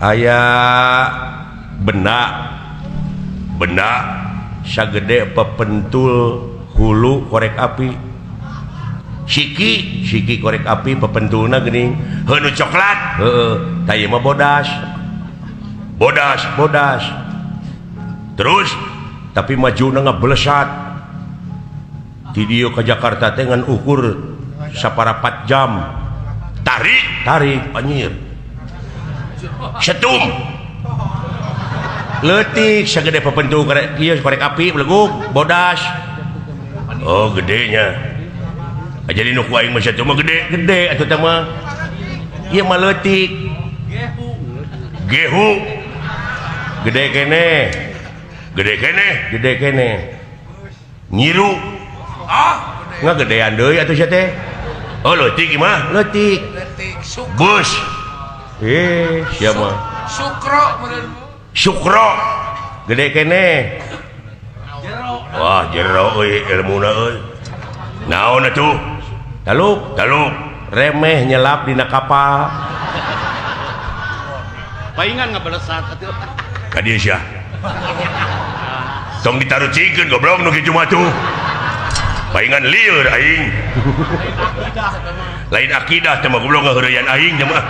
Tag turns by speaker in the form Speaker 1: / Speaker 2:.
Speaker 1: Aya benda benda sagede pepentul hulu korek api, siki siki korek api pepentulna geuning. Heuh, nu coklat? Heeh. Tah, ieu mah bodas bodas bodas terus, tapi majuna ngablesat. Ti dieu ka Jakarta teh ngan ukur saparapat jam. Tarik tarik, anjir, setum leutik sagede pepentul korek ieu, korek api belegug bodas. Oh, gedenya. Ah, jadi nu ku aing mah satu mah gede gede atuh, teh mah ieu mah leutik. Gehu gede kene, gede kene, gede kene. Nyiru.
Speaker 2: Ah,
Speaker 1: ngagedean deui atuh sia teh. Oh, leutik ieu mah leutik.
Speaker 2: Leutik.
Speaker 1: Bus, eh, siapa?
Speaker 2: Sukro meureun.
Speaker 1: Sukro gede kene. Wah, jero euy ilmuna euy. Naon atuh? Taluk taluk, remeh nyelap dina kapal.
Speaker 3: Paingan ngabalesat atuh.
Speaker 1: Ka dieu sia, tong ditarucingkeun, goblok. Nu kitu mah tuh paingan lieur aing. Lain akidah teh mah, goblok, ngaheureyan aing teh mah.